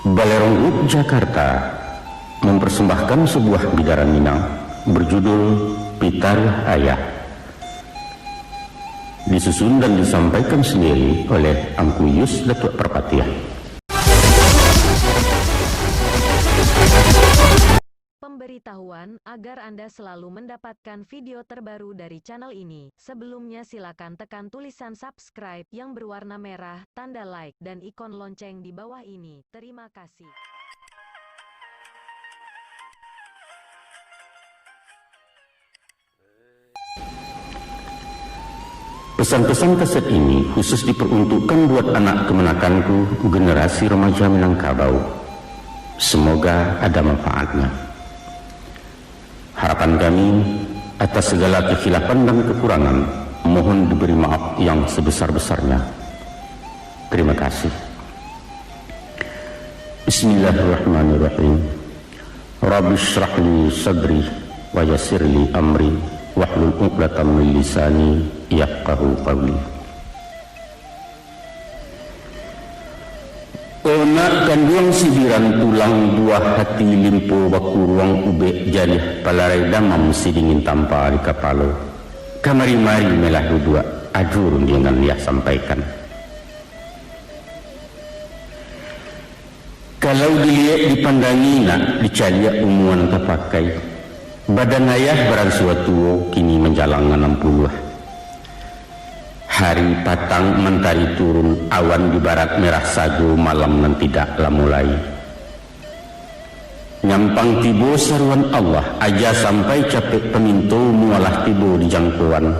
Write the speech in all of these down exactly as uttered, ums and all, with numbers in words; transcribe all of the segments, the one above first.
Balerong Group Jakarta mempersembahkan sebuah bidaran Minang berjudul Pitaruah Ayah. Disusun dan disampaikan sendiri oleh Angku Yus Datuak Parpatiah. Pemberitahuan, agar Anda selalu mendapatkan video terbaru dari channel ini, sebelumnya silakan tekan tulisan subscribe yang berwarna merah, tanda like, dan ikon lonceng di bawah ini. Terima kasih. Pesan-pesan kaset ini khusus diperuntukkan buat anak kemenakanku, generasi remaja Minangkabau. Semoga ada manfaatnya. Harapan kami, atas segala kekhilafan dan kekurangan, mohon diberi maaf yang sebesar-besarnya. Terima kasih. Bismillahirrahmanirrahim. Rabbi shrah li sadri wa yassir li amri wahlul uqdatam min lisani yafqahu qawli. O nak kanduang sibiran tulang, buah hati limpo bakuruang, ubek jariah palarai damam, sidingin tampa di kapalo. Kamari-mari melah duduak, ado rundiangan Yah sampaikan. Kalau diliek dipandangi nak, dicaliak umuan tapakai. Badan Ayah baransua tuo, kini manjalang anam puluah. Hari patang mantari turun, awan di barat merah sago, malam nan tidak lamo lai. Nyampang tibo saruan Allah, aja sampai capek paminto, mualah tibo di jangkoan.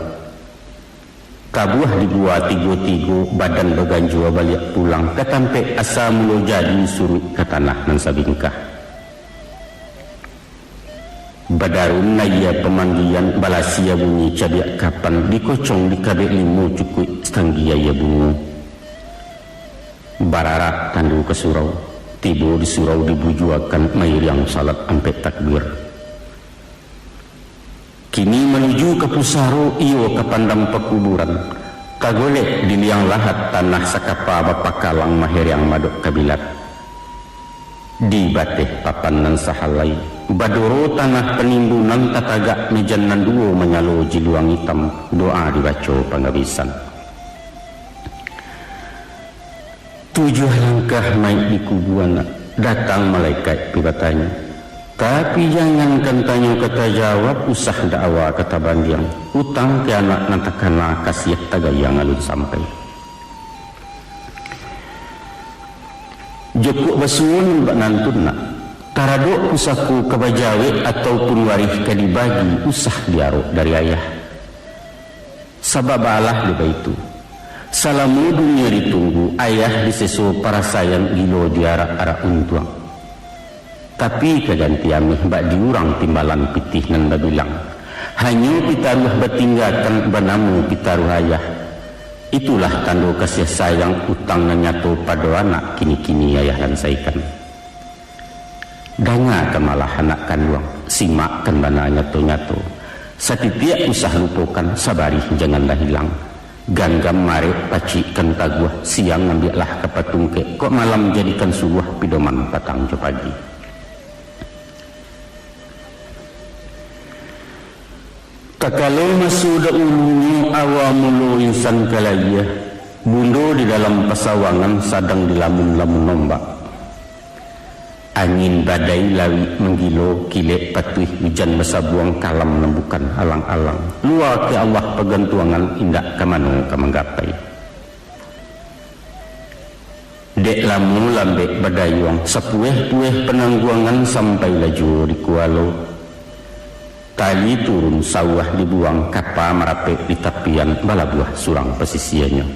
Tabuah digua tigo-tigo, badan baganjua baliak pulang ka tampek asa mulo, jadi suruik ka tanah nan sabingkah. Badarun aia pamandian, balasia bunyi cabiak kapan, dikocong dikabek limo, cukuik satanggi aia bungo. Bararak tandu ka surau, tibo di surau dibujuakan, mairiang salat ampek takbir. Kini manuju ka pusaro, iyo ka pandam pakuburan. Tagolek di liang lahat, tanah sakapa bapakalang, mahereang madok kabilat. Di bateh papan nan sahalai, badoro tanah panimbunan, tatagak mejan nan duo, manyalo jiluang itam, doa dibaco pangabisan. Tujuah langkah maik dikubuan, datang malaikat pi batanyo. Tapi jangankan tanyo ka tajawab, usah dakwa ka tabandiang. Utang ka anak nan takana, kasiah tagayang alun sampai. Jokok basuo nan bak nantun nak, taradok pusako ka bajawek, ataupun warih ka dibagi, usah diarok dari ayah. Sabab baalah dek baitu, salamo dunia ditunggu, ayah diseso parasaian, gilo diarak-arak untuang. Tapi ka ganti ameh bak di urang, timbalan pitih nan babilang. Hanyo pitaruah batinggakan, banamo pitaruah ayah. Itulah tando kasiah sayang, utang nan nyato pado anak, kini-kini ayah lansaikan. Dangakan malah anak kanduang, simakkan bana nyato-nyato. Satitiak usah lupokan, sabarih janganlah ilang. Ganggam marek pacikkan taguah, siang ambiaklah ka patungkek, kok malam jadikan suluah, pidoman patang jo pagi. Takalo maso daulunyo, awa mulo insan ka layie, bundo di dalam pasawangan, sadang dilamun-lamun ombak. Angin badai lawik manggilo, kilek patuih ujan basabuang, kalam nan bukan alang-alang. Lua ka Allah pagantuangan, indak ka mano ka manggapai. Dek lamo lambek badayuang, sapueh-pueh panangguangan, sampailah juo di kualo. Tali turun sauah dibuang, kapa marapek di tapian, balabuah surang pasisianyo.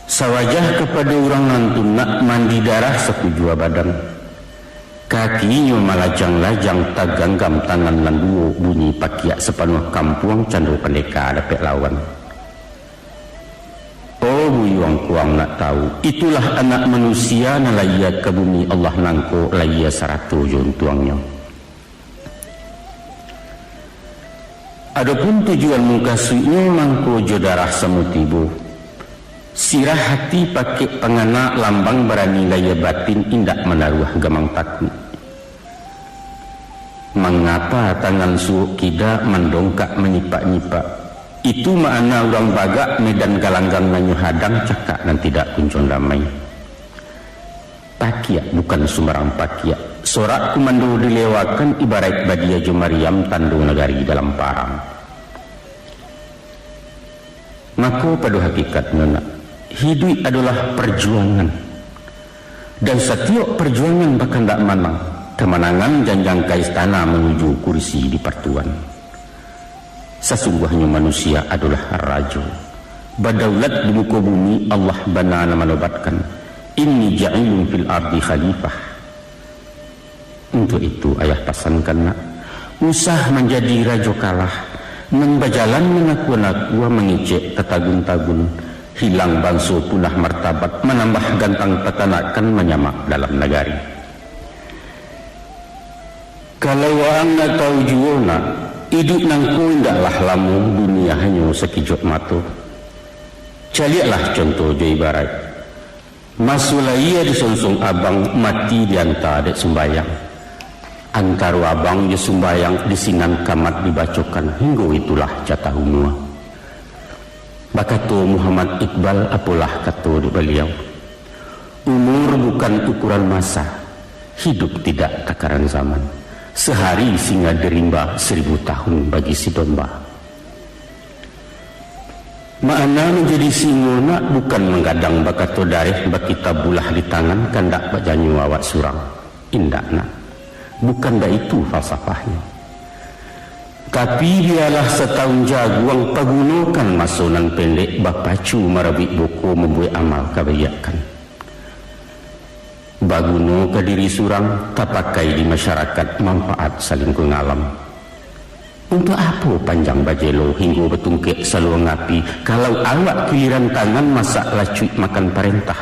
Sawajah kapado urang nantun nak, mandi darah sakujua badan. Kakinyo malajang-lajang, taganggam tangan nan duo, bunyi pakiak sapanuah kampuang, cando pandeka dapek lawan. Oh buyuang kuang nak tahu, itulah anak manusia nan layie ka bumi Allah nangko, layie sarato jo untuangnyo. Adopun tujuan mukasuiknyo, mangko jo darah samo tibo. Sirah hati pakek pangana, lambang barani lahia batin, indak manaruah gamang takuik. Mangapa tangan suok kida mandongkak manyipak-nyipak? Itu ma'ana urang bagak, medan galanggang nan nyo hadang, cakak nan tidak kunjuang damai. Pakiak bukan sumbarang pakiak. Sorak kumando dilewakan, ibaraik badia jo mariam, tando nagari dalam parang. Mako, pado hakikatnyo, nak, hiduik adolah parjuangan. Dan satiok parjuangan bakandak manang, kamanangan janjang ka istana manuju kurisi dipartuan. Sasungguahnyo manusia adolah rajo. Badaulat di muko bumi, Allah bana nan manobatkan, "Inni ja'ilun fil ardi khalifah." Untuak itu, ayah pasankan, nak, usah manjadi rajo kalah, nan bajalan manakua-nakua, mangecek tatagun-tagun, hilang banso, punah martabat, manambah gantang tatanakan, manyamak dalam nagari. Kalau waang nak tahu juo, nak, iduik nangko indaklah lamo, dunia hanyo sakijok mato. Caliaklah contoh jo ibaraik. Maso lahia disonsong abang, mati dianta dek sumbayang. Antaro abang jo sumbayang, di sinan kamat dibacokan, hinggo itulah jatah umua. Bakato Muhammad Iqbal, apolah kato dek baliau, "Umur bukan ukuran masa, hidup tidak takaran zaman. Sehari singa di rimba, seribu tahun bagi si domba." Ma'ana manjadi singo, nak, bukan manggadang bakato dareh, bakitabullah di tangan, kandak bajanyo awak surang. Indak, nak. Bukan baitu falsafahnyo. Tapi, bialah satahun jaguang, pagunokan maso nan pendek, bapacu marabuik buko, mambuek amal kabaiakkan. Baguno ka diri surang, tapakai di masyarakat, manfaat salingkuang alam. Untuak apo panjang bajelo, hinggo batungkek saluang api, kalau awak kiliran tangan, masak lacuik makan parentah?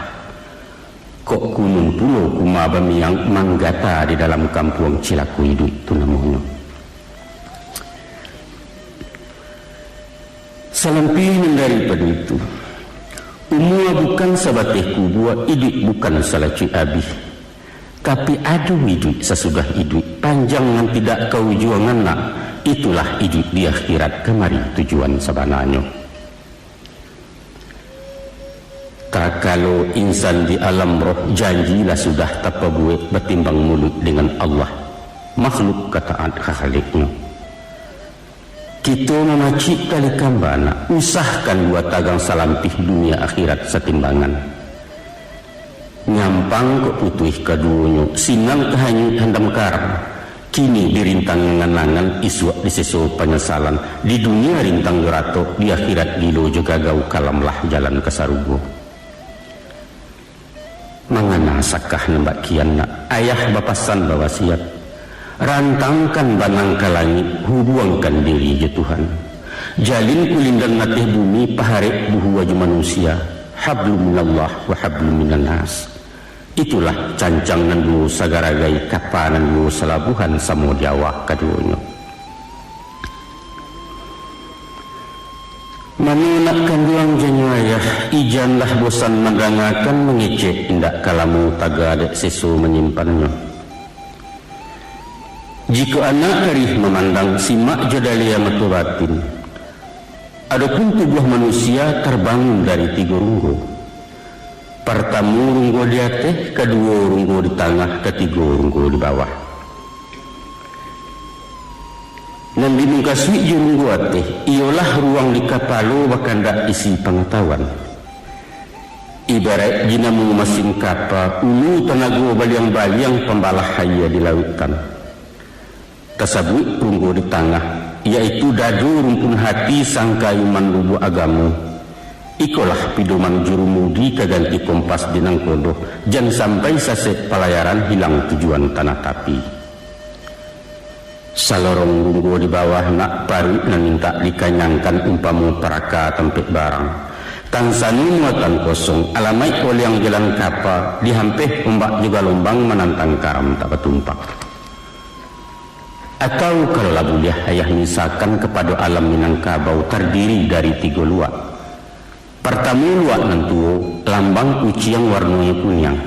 Kok kunun pulo kuma bamiang, manggata di dalam kampuang, cilako iduik tu namonyo. Salampih nan daripado itu, umua bukan sabateh kubua, iduik bukan salacuik abih. Tapi ado iduik sasudah iduik, panjang nan tidak kaujuangan, nak, itulah iduik di akhirat, kamari tujuan sabananyo. Takalo insan di alam roh, janji lah sudah tapabuek, batimbang muluik dengan Allah, makhluk ka taat ka Khaliknyo. Kito mamacik tali kamba, nak, usahkan dua tagang, salampih dunia akhirat satimbangan. Nyampang kok putuih kaduonyo, sinan ka hanyuik handam karam. Kini dirintang angan-angan, isuak diseso panyasalan. Di dunia rintang jo ratok, di akhirat gilo jo gagau, kalamlah jalan ka sarugo. Mangana sakah nan bak kian, nak, ayah bapasan bawasiat, rantangkan banang ka langik, hubuangkan diri jo Tuhan. Jalin kulindan ateh bumi, paharek buhua jo manusia, hablum minallah wa hablum minannas. Itulah cancang nan duo sagaragai, kapa nan duo salabuhan, samo di awak kaduonyo. Mano nak kanduang janyo ayah, ijanlah bosan mandangakan, mangecek indak ka lamo, taga dek seso manyimpannyo. Jikok anak arih mamandang, simak jo dalia mato batin. Adopun tubuah manusia tarbangun dari tigo runggo. Partamo runggo di ateh, kaduo runggo di tangah, katigo runggo di bawah. Nan dimukasuik jo runggo ateh, iyolah ruang di kapalo, bakandak isi pangatahuan. Ibaraik dinamo masin kapa, ulu tanago baliang-baliang, pambalah aia di lautan. Tasabuik runggo di tangah, yaitu dado rumpun hati, sangka iman lubuak agamo. Ikolah pidoman jurumudi, ka ganti kompas di nangkodo, jan sampai sasek palayaran, hilang tujuan tanah tapi. Salorong runggo di bawah, nak, paruik nan mintak dikanyangkan, umpamo paraka tampek barang. Tansano muatan kosong, alamaik oliang jalan kapa, dihampeh ombak jo galombang, manantang karam tak batumpak. Atau kalau lah buliah ayah misakan, kapado alam Minangkabau tardiri dari tigo luak. Partamo luak nan tuo, lambang kuciang warnonyo kuniang.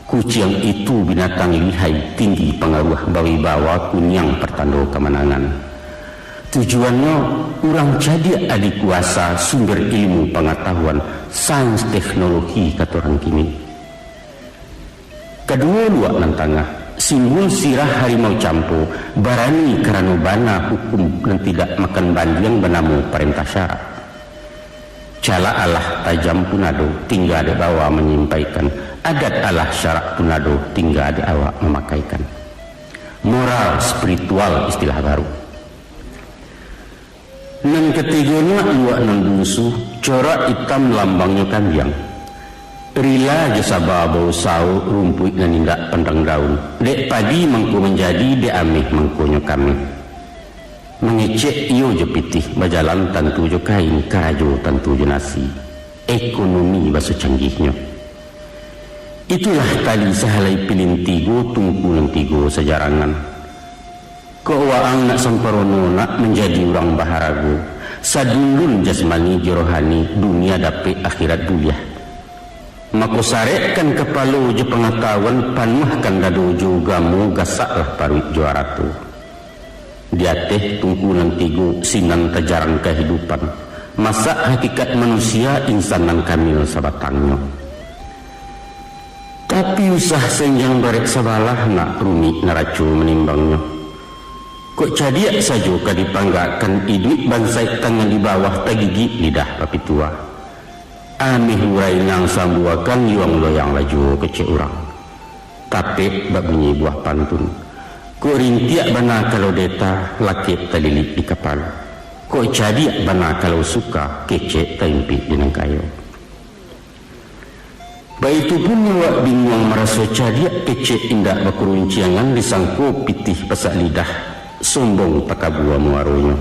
Kuciang itu binatang lihai, tinggi pangaruah, bawibawa, kuniang partando kamanangan. Tujuannyo, urang cadiak, adikuasa, sumber ilmu pangatahuan, sains teknologi kato urang kini. Kaduo luak nan tangah, simbol sirah harimau campo, barani karano bana hukum nan tidak makan bandiang banamo parentah syarak. Calak alah tajam pun ado, tingga dek bawa manyampaikan. Adat alah syarak pun ado, tingga dek awak mamakaikan. Moral spiritual istilah baru. Nan katigo nak luak nan bunsu, corak itam lambangnyo kambiang. Rila jo saba bausawo rumpuik nan indak pandang daun. Dek padi mangko manjadi, dek ameh mangkonyo kameh. Mangecek iyo jo pitih, bajalan tantu jo kain, karajo tantu jo nasi. Ekonomi baso canggihnyo. Itulah tali sahalai pilin tigo, tungku nan tigo sajarangan. Kok waang nak samparono, nak manjadi urang baharago, sadundun jasmani jo rohani, dunia dapek, akhirat buliah. Mako sarekkan kapalo jo pangatahuan, panuahkan dado jo ugamo, gasaklah paruik jo arato. Di ateh tungku nan tigo, sinan tajarang kahidupan, masak hakikat manusia, insan nan kamil sabatangnyo. Tapi usah senjang barek sabalah, nak rumik naraco manimbangnyo. Kok cadiak sajo ka dipanggakkan, iduik bansaik tangan di bawah, tagigik lidah bapitua. Ameh urai nan sambuakan, yuang loyang lajuo kecek urang. Tapek bak bunyi buah pantun. Kok rintiak bana kalau deta, lakek talilik di kapalo. Kok cadiak bana kalau suka, kecek taimpik di nan kayo. Baitu pun awak binguang maraso cadiak, kecek indak bakurunciangan, disangko pitih pasak lidah, sombong takabua muaronyo.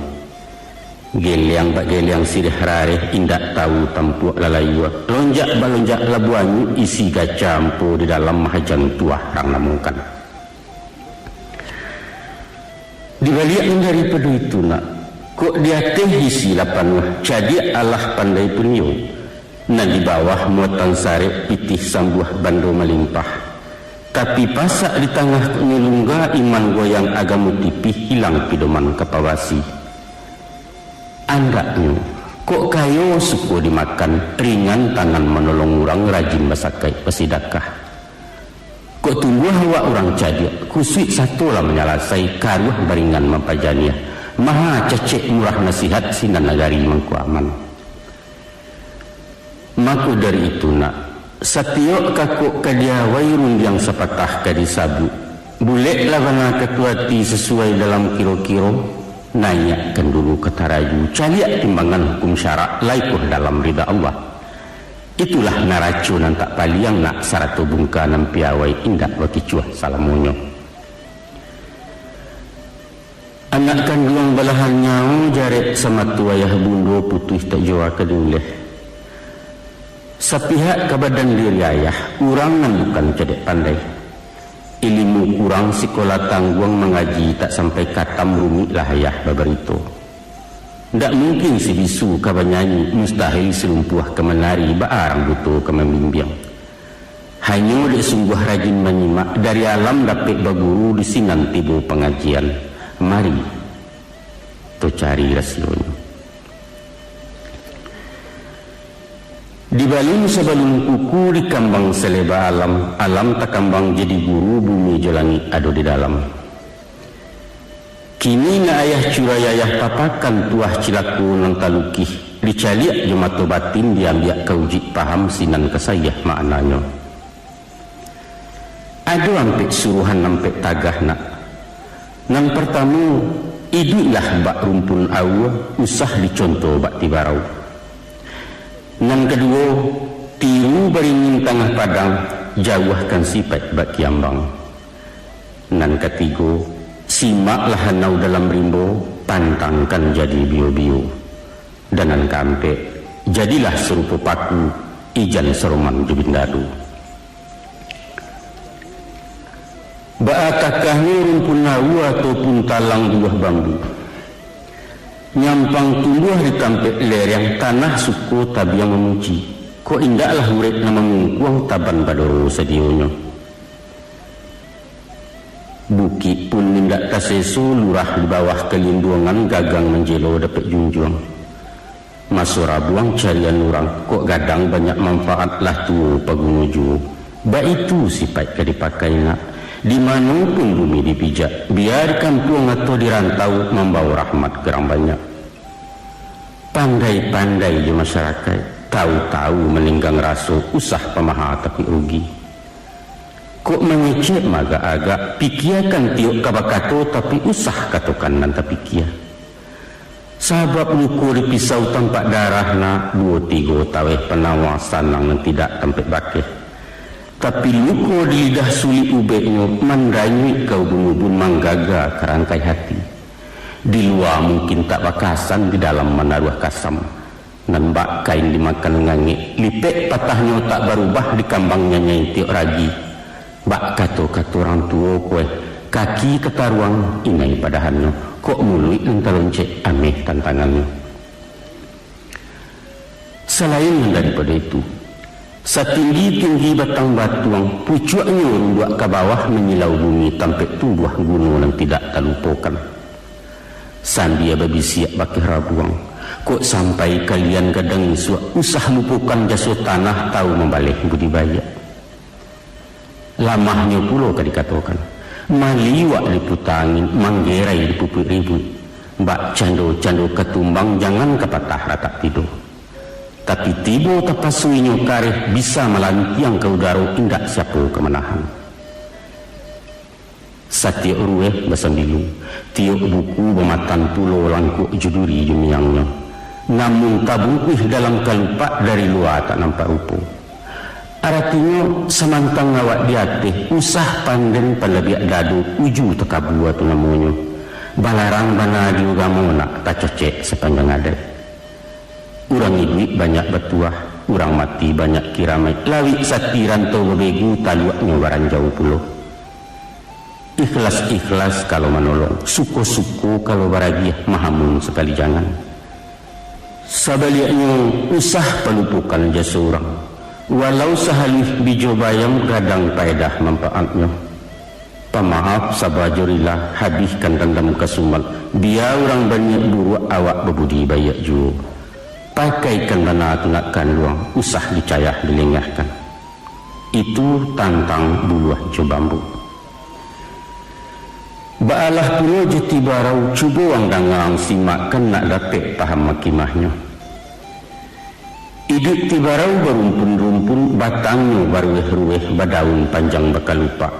Geliang bak geliang sirih rareh, indak tahu tampuak lalayua, lonjak balonjak labuah anyuik, isi gaca ampo di dalam, mahajan tuah rang namokan. Di baliak nan daripado itu nak, kok di ateh isi lah panuah, cadiak alah pandai punyo, nan di bawah muatan sarek, pitih sambuah bando malimpah. Tapi pasak di tangah kok nyo lungga, iman goyang agamo tipih, hilang pidoman ka pabasi. Andaknyo, kok kayo suko dimakan, ringan tangan manolong urang, rajin basakaik basidakah. Kok tumbuah awak urang cadiak, kusuik sato lah manyalasai, karuah baringan mampajaniah, maha cacek murah nasihat, sinan nagari mangko aman. Mako dari itu nak, satiok kakok ka diawai, rundiang sapatah ka disabuik, buleklah bana kato ati, sasuai dalam kiro-kiro, naiakkan dulu ka taraju, caliak timbangan hukum syarak, lai koh dalam rida Allah. Itulah naraco nan tak paliang nak, sarato bungka nan piawai, indak bakicuah salamonyo. Anak kanduang balahan nyawo, jarek samato ayah bundo, putuih tak jua ka diuleh. Sapihak ka badan diri ayah, urang nan bukan cadiak pandai. Ilimu kurang, sikola tangguang, mangaji tak sampai katam, rumiklah ayah babarito. Ndak mungkin si bisu ka banyanyi, mustahil si lumpuah ka manari, baa rang buto ka mambimbiang. Hanyo dek sungguah rajin manyimak, dari alam dapek baguru, di sinan tibo pangajian. Mari, to cari rasionyo. Dibalun sabalun kuku, dikambang saleba alam, alam takambang jadi guru, bumi jo langik ado di dalam. Kini nak ayah curai ayah papakan, tuah cilako nan talukih, dicaliak jo mato batin, diambiak ka ujuik paham, sinan ka saiah maknanyo. Ado ampek suruhan ampek tagah nak. Nan partamo, iduiklah bak rumpun aua, usah diconto bak tibarau. Nan kaduo, tiru baringin tangah padang, jauahkan sipaik bak kiambang. Nan katigo, simaklah anau dalam rimbo, pantangkan jadi bio-bio. Dan nan kaampek, jadilah sarupo paku, ijan saroman jo bindadu. Baa kakahnyo rumpun aua ataupun talang buah bambu? Nyampang tumbuah di tampek lereng, tanah suko tabiang mamuji. Kok indaklah urek nan mamungkuang taban badoro sadionyo. Bukik pun indak taseso, lurah di bawah kalinduangan, gagang manjelo dapek junjuang. Maso rabuang carian urang, kok gadang banyak manfaat, lah tuo paguno juo. Baitu sipaik ka dipakai nak, di mano pun bumi dipijak, bia di kampuang atau di rantau, mambawo rahmat ka urang banyak. Pandai-pandai jo masyarakaik, tahu-tahu maninggang raso, usah pamaha tapi rugi. Kok mangecek maagak-agak, pikiakan tiok ka bakato, tapi usah katokan nan tapikia. Sabab luko di pisau tampak darah nak, duo tigo taweh panawa, sanang nan tidak tampek bakeh. Tapi luko di lidah sulik ubeknyo, mandanyuik ka ubun-ubun, manggaga ka rangkai hati. Di lua mungkin tak bakasan, di dalam manaruah kasam. Nan bak kain dimakan ngangek, lipek patahnyo tak barubah, dikambang nyanyai tiok ragi. Bak kato-kato urang tuo kueh, kaki tataruang, inai padahannyo, kok muluik nan taloncek, ameh tantangannyo. Salain nan daripado itu, satinggi-tinggi batang batuang, pucuaknyo runduak ka bawah, manyilau bumi, tampek tumbuah guno nan tidak talupokan. Sambia babisiak bakeh rabuang, kok sampai kalian gadang isuak, usah lupokan jaso tanah, tahu mambaleh budi baiak. Lamahnyo pulo ka dikatokan, maliwak diputa angin, manggerai dipupuik ribuik. Bak cando-cando katumbang, jangan ka patah ratak tido. Tapi tibo tapaso inyo kareh, bisa malantiang ka udaro, indak siapo ka manahan. Satiok rueh basambilu, tiok buku bamatan pulo, langkuak jo duri jo miangnyo. Namun tabungkuih dalam kalupak, dari lua tak nampak rupo. Aratinyo, samantang awak di ateh, usah panden pandabiak dado, uju takabua tu namonyo. Balarang bana di ugamo nak, tacocek sapanjang adaik. Urang iduik banyak batuah, urang mati banyak kiramaik, lawik sati rantau babegu, taluaknyo baranjau pulo. Ikhlas-ikhlas kalau manolong, suko-suko kalau baragiah, mahamun sakali jangan. Sabaliaknyo, usah palupokan jaso urang, walau sahaluih bijo bayam, gadang paedah manpaatnyo. Pamaaf saba jo rila, habihkan dandam kasumat, bia urang baniaik buruak, awak babudi baiak juo. Pakaikan bana tu nak kanduang, usah dicayah dilengahkan. Itu tantang buluah jo bambu. Baalah pulo jo tibarau, cubo ang danga, ang simakkan, nak dapek paham makimahnyo. Iduik tibarau barumpun-rumpun, batangnyo baruweh-ruweh, badaun panjang bakalupak.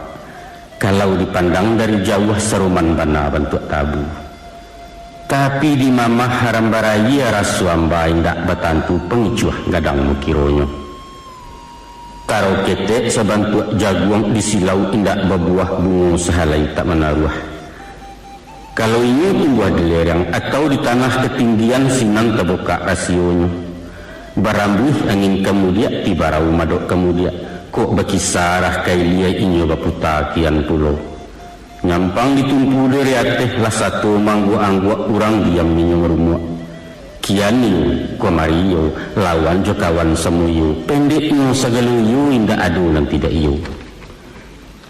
Kalau dipandang dari jauah, saroman bana bantuak tabu. Tapi dimamah haram barayie, raso amba indak batantu, pangicuah gadang mukironyo. Taro ketek sabantuak jaguang, disilau indak babuah, bungo sahalai tak manaruah. Kalau inyo tumbuah di lereng atau di tanah katinggian, sinan tabukak rasionyo. Barambuih angin ka mudiak, tibarau madok ka mudiak, kok bakisa arah ka ilia, inyo baputa kian pulo. Nyampang ditumpu dari ateh, lah sato maangguak-angguak, urang diam inyo marumuak. Kian iyo, kamari iyo, lawan jo kawan samo iyo, pendeknyo sagalo iyo, indak ado nan tidak iyo.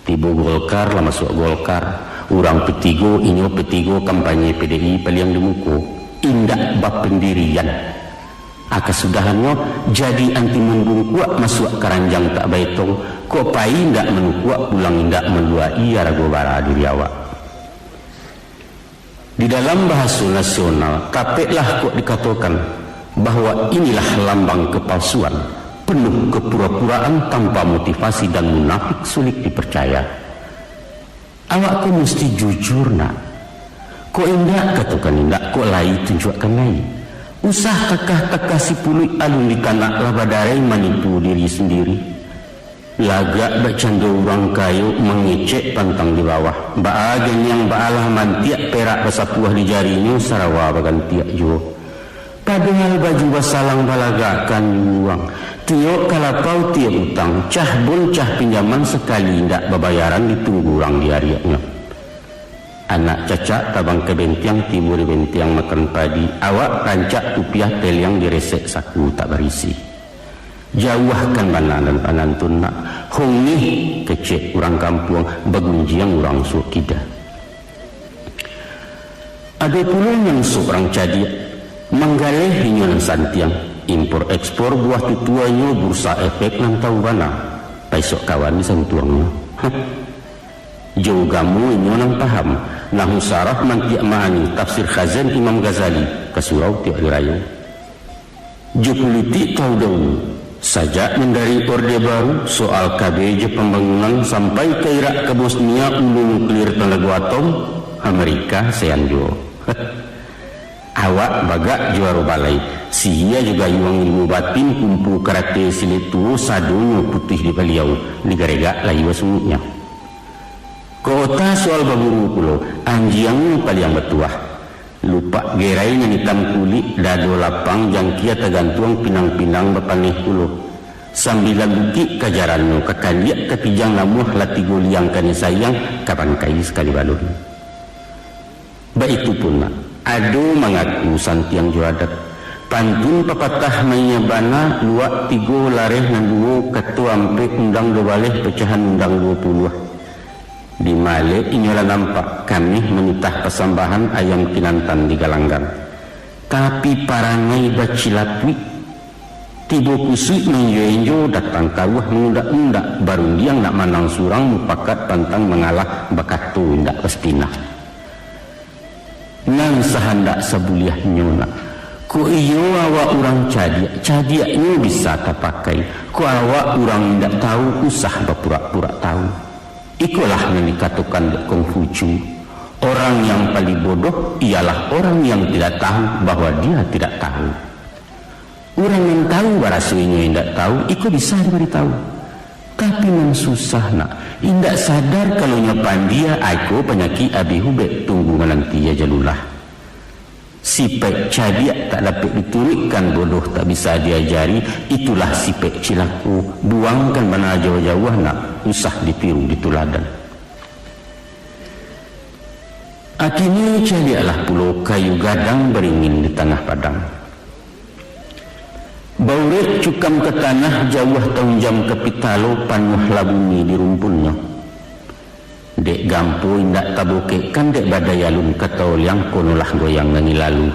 Tibo Golkar, lah masuak Golkar. Urang petigo, inyo petigo kampanye P D I paliang di muko. Indak bapendirian. Aka sudahannyo, jadi anti mambungkuak, masuak karanjang tak baetong, kok pai indak manukuak, pulang indak maluai, arago bara diri awak. Di dalam bahaso nasional, tapeklah kok dikatokan bahwa inilah lambang kepalsuan, penuh kepura-puraan, tanpa motivasi, dan munafik sulit dipercaya. Awak ko musti jujur, nak. Kok indak, katokan indak, kok lai, tunjuakkan lai. Usah takah-takah sipuluik, alun ditanak lah badarai, manipu diri sandiri. Lagak bakcando urang kayo, mangecek pantang di bawah. Baa ganiang, baalah mantiak, perak basapuah di jarinyo, sarawa bagantiak juo. Padohal baju basalang balagak ka luang. Tiok ka lapau, tiok utang, cah bon, cah pinjaman, sakali indak babayaran, ditunggu urang diariaknyo. Anak cacak tabang ka bentiang, tibo di bentiang makan padi. Awak rancak kupiah teliang, diresek saku tak barisi. Jauahkan bana nan panantun nak. Hongeh kecek urang kampuang, bagunjiang urang suok kida. Ado pulo nan surang cadiak, manggaleh inyo nan santiang, impor ekspor buah tutuanyo, bursa efek nan tahu bana, paisok kawan di santuangnyo. Hah. Jo ugamo inyo nan paham, nahu sarah mantiak ma'ani, tafsir Khazin Imam Ghazali, ka surau tiok ari rayo. Jo pulitik tahu daulu, sajak mandari Orde Baru, soal K B jo pambangunan, sampai ka Irak ka Bosnia, ulu nuklir tanago atom, Amerika sayan juo. Awak bagak juaro balai, sihia jo gayuang ilmu batin, kumpu karate silet tuo, sadonyo putuih di baliau, digaregak lai basunguknyo. Kok ota soal baburu pulo, anjiang paliang batuah. Lupak gerai nan itam kulik, dado lapang jangkia tagantuang, pinang-pinang bapaneh pulo. Sambilan bukik kajarannyo, ka kaliak ka kijang namuah, lah tigo liang kanai sayang, ka bangkai sakali balun. Baitu pun nak, ado mangaku santiang jo adat. Pantun papatah maiya bana, luak tigo lareh nan duo, kato ampek undang duo baleh, pecahan undang duo puluah. Di malek inyo lah nampak, kameh manitah pasambahan, ayam kinantan digalanggang. Tapi parangai bacilapuik, tibo kusuik maenjo-enjo, datang karuah mangundak-undak, barundiang nak manang surang, mupakat pantang mangalah, bakato indak basapinah. Nan sahandak sabuliahnyo nak. Kok iyo awak urang cadiak, cadiaknyo bisa tapakai. Kok awak urang indak tahu, usah bapurak-purak tahu. Ikolah nan dikatokan dek Kongfucu, orang yang paling bodoh ialah orang yang tidak tahu bahwa dia tidak tahu. Urang nan tahu baraso inyo indak tahu, iko bisa dibaritahu. Tapi nan susah nak, indak sadar kalau nyo pandia, iko panyakik abih ubek, tunggu mananti ajalulah. Sipaik cadiak tak dapek dituruikkan, bodoh tak bisa diajari, itulah sipaik cilako, buangkan bana jauah-jauah nak, usah ditiru dituladan. Akinyo caliaklah pulo kayu gadang baringin di tangah padang. Baurek cukam ka tanah, jauah taunjam ka pitalo, panuahlah bumi di rumpunnyo. Dek gampo indak tabokekkan, dek badai alun ka taoliang, konolah goyang angin lalu.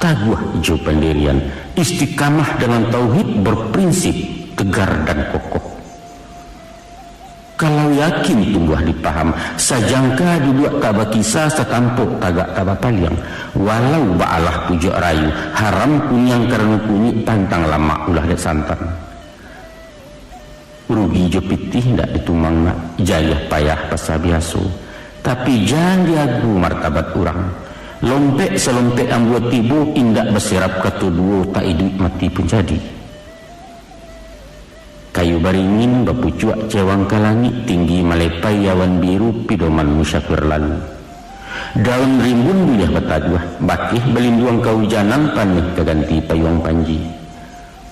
Taguah jo pandirian, istiqamah dalam tauhid, berprinsip, tegar dan kokoh. Kalau yakin tumbuah di paham, sajangka duduak tak bakisa, satampok tagak tak bapaliang. Walau baalah pujuak rayu, haram kuniang karano kunyik, pantang lamak ulah dek santan. Rugi jo pitih indak ditumang nak, jayah payah pasa biaso. Tapi jan diagu martabat urang. Lompek salompek ambuah tibo, indak basirap kato duo, tak iduik mati pun jadi. Kayu baringin bapucuak cewang ka langik, tinggi malepai awan biru, pidoman musafir lalu. Daun rimbun buliah bataguah, bakeh balinduang kaujanan, paneh ka ganti payuang panji.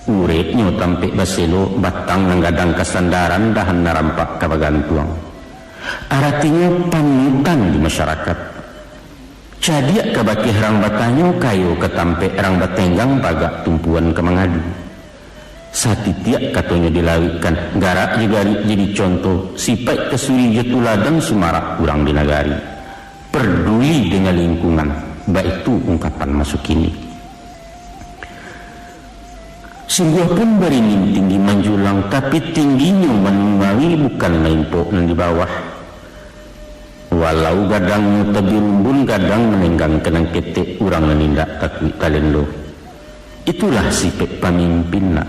Ureknyo tampek baselo, batang nan gadang ka sandaran, dahan nan rampak ka bagantuang. Aratinyo panutan di masyarakat. Cadiak ka bakeh rang batanyo, kayo ka tampek rang batenggang, bagak tumpuan ka mangadu. Satitiak katonyo dilawikkan, garak jo garik jadi conto, sipaik kasuri jo tuladan, sumarak urang di nagari. Perduli dengan lingkungan, baitu ungkapan maso kini. Sungguah pun baringin tinggi manjulang, tapi tingginyo manuawi, bukan maimpok nan di bawah. Walau gadangnyo tabirumbun, gadang manenggang ka nan ketek, urang nan indak takuik talendo. Itulah sipek pamimpin nak.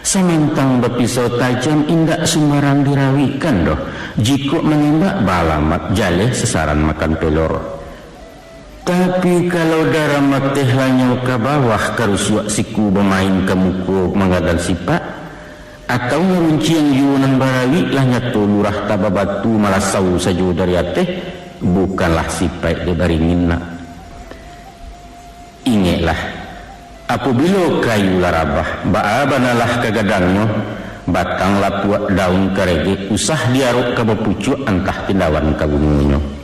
Samantang bapisau tajam, indak sumbarang dirawikkan doh. Jikok manembak baalamat, jaleh sasaran makan pelor. Tapi kalau darah mateh lanyau ka bawah, karusuak siku bamain ka muko manggadan sipak, atau ngarunciang juo nan barawik, lah nyato lurah tababatu, malasau sajo dari ateh, bukanlah sipaik dek baringin nak. Ingeklah, apobilo kayu lah rabah, baa banalah ka gadangnyo, batang lapuak daun karegek, usah diarok ka bapucuak, antah tindawan ka bungonyo.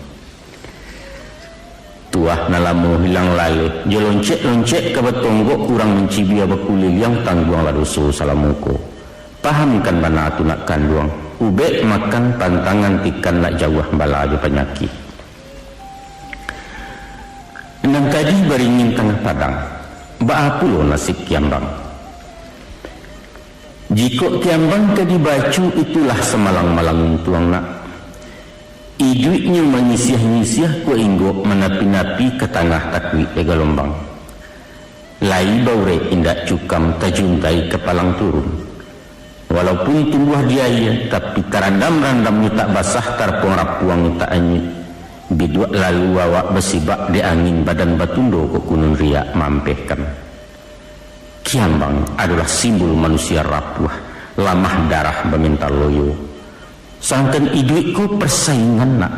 Nan lamo hilang laleh, jo loncek-loncek ka batonggok urang mancibia bakuliliang, tangguanglah doso salamo ko. Pahamkan bana tu nak kanduang, ubek makan pantangan tikan nak jauah bala jo panyakik. Nan tadi baringin tangah padang, baa pulo nasib kiambang? Jikok kiambang ka dibaco, itulah samalang-malang untuang nak. Iduiknyo manyisiah-nyisiah kok inggok manapi-napi ka tangah takuik dek galombang. Lai baurek indak cukam tajuntai ka palang turun. Walaupun tumbuah di aia, tapi tarandam-randamnyo tak basah, tarapuang-rapuangnyo tak anyuik. Biduak lalu awak basibak dek angin, badan batundo kok kunun riak maampehkan. Kiambang adolah simbol manusia rapuah, lamah darah, baminta loyo. Sangkan iduik ko parsaingan nak.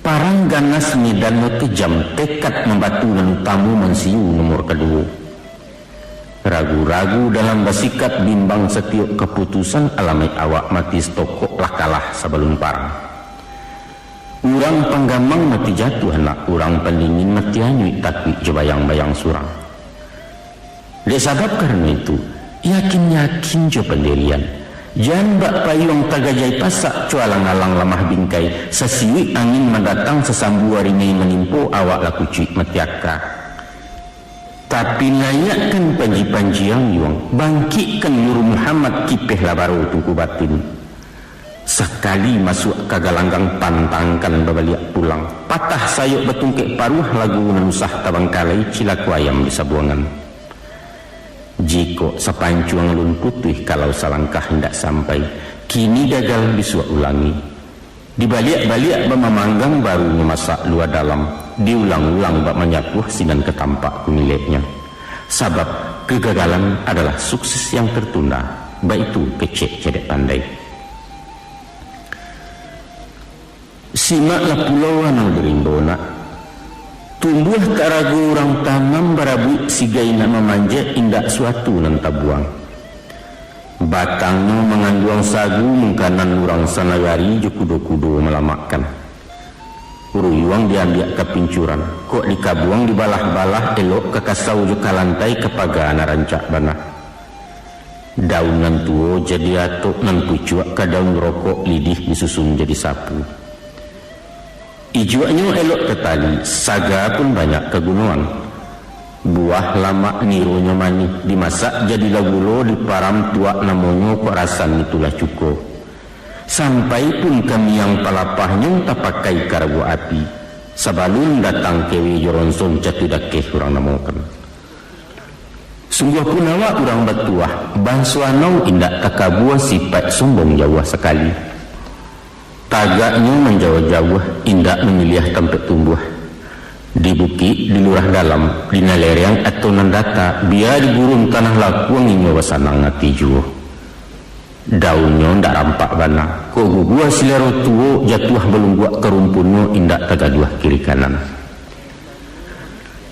Parang ganas medannyo kejam, tekad mambatu nan utamo, mansiu nomor kaduo. Ragu-ragu dalam basikap, bimbang satiok kaputusan, alamaik awak mati satokok, lah kalah sabalun parang. Urang panggamang mati jatuah nak, urang pandingin mati anyuik, takuik jo bayang-bayang surang. Dek sabab karano itu, yakin-yakin jo pandirian. Jan bak payuang tagajai pasak, co alang-alang lamah bingkai, sasiwik angin mandatang, sasambua ringai manimpo, awak lah kucuik mati aka. Tapi, naiakkan panji-panji ang yuang, bangkikkan Nur Muhammad, kipeh lah baro tungku batin. Sakali masuak ka galanggang, pantangkan babaliak pulang. Patah sayok batungkek paruah, lagu nan usah tabangkalai, cilako ayam di sabuangan. Jikok sapancuang alun putuih, kalau salangkah indak sampai, kini gagal bisuak ulangi. Dibaliak-baliak bamamanggang, barunyo masak lua dalam, diulang-ulang bak manyapuah, sinan ka tampak kumileknyo. Sabab kegagalan adalah sukses yang tertunda, baitu kecek cadiak pandai. Simaklah pulo anau di rimbo nak. Tumbuah tak rago urang tanam, barabuik sigai nak mamanjek, indak suatu nan tabuang. Batangnyo manganduang sagu, mungkanan urang sanagari, jo kudo-kudo malamakkan. Ruyuang diambiak ka pincuran, kok dikabuang dibalah-balah, elok ka kasau jo ka lantai, ka paga nan rancak bana. Daun nan tuo jadi atok, nan pucuak ka daun rokok, lidih disusun jadi sapu. Ijuaknyo elok tatali, saga pun banyak kagunoan. Buah lamak nironyo manih, dimasak jadilah gulo, diparam tuak namonyo, kok rasan itulah cuko. Sampai pun ka miang palapahnyo, tapakai ka rago api. Sabalun datang kewe jo ronson, catu dakeh urang namokan. Sungguah pun awak urang batuah, banso anau indak takabua, sipaik sombong jauah sakali. Tagaknyo manjauah-jauah, indak mamiliah tampek tumbuah. Di bukik, di lurah dalam, di nan lereang atau nan data, bia di gurun tanah lakuang, inyo basanang ati juo. Daunnyo ndak rampak bana, kok gugua silaro tuo, jatuah balungguak ka rumpunnyo, indak tagaduah kiri kanan.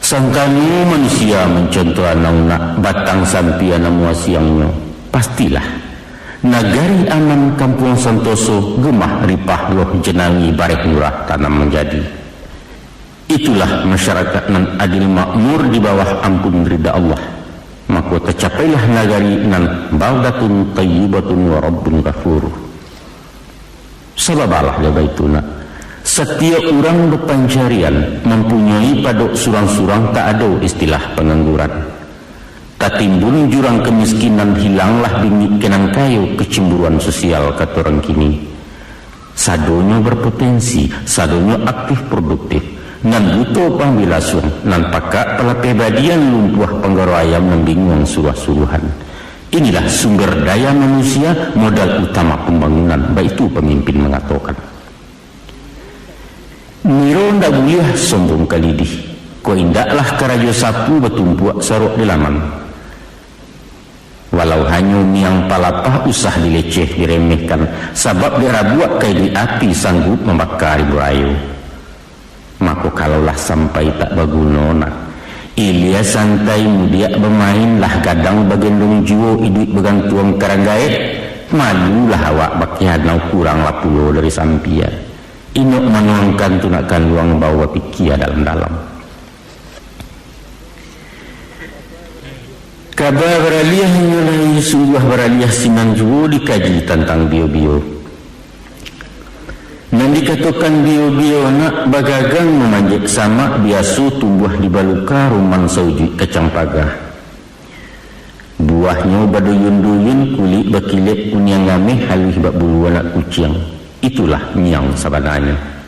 Sangkano manusia mancontoh anau nak, batang sampia namo asiangnyo, pastilah nagari aman, kampuang santoso, gemah ripah roh, janangi bareh murah, tanam manjadi. Itulah masyarakat nan adil makmur di bawah ampun rida Allah. Mako tacapailah nagari nan baldatun thayyibatun wa rabbun ghafur. Sabab alah dek baitu nak, satiok urang bapancarian mampunyoi padok surang-surang, tak ado istilah pangangguran. Tatimbun jurang kamiskinan, hilanglah bingik ka nan kayo, kecemburuan sosial kato urang kini. Sadonyo berpotensi, sadonyo aktif produktif, nan buto pambelasuang, nan pakak palapeh badian, lumpuah panggaro ayam, nan binguang suruah-suruahan. Inilah sumber daya manusia, modal utama pambangunan, baitu pamimpin mangatokan. Niro ndak buliah sombong ka lidih, kok indaklah karajo sapu, batumpuak sarok di laman. Walau hanyo miang palapah, usah dileceh diremehkan, sabab dek rabuak ka iduik api, sanggup mambaka di burayo. Mako, kalau lah sampai tak baguno nak, ilia santai mudiak bamain, lah gadang bagendong juo, iduik bagantuang ka rang gaek, malulah awak bakianau, kuranglah pulo dari sampia. Inok manuangkan tu nak kanduang, bao bapikia dalam-dalam. Kaba baraliah inyo lai, sungguah baraliah sinan juo dikaji tantang bio-bio. Nan dikatokan bio-bio nak bagagang mamanjek samak biaso tumbuah di baluka rumang saujuik kacang pagah. Buahnyo baduyun-duyun, kulik bakilek kuniang ameh, haluih bak bulu anak kuciang. Itulah miang sabananyo.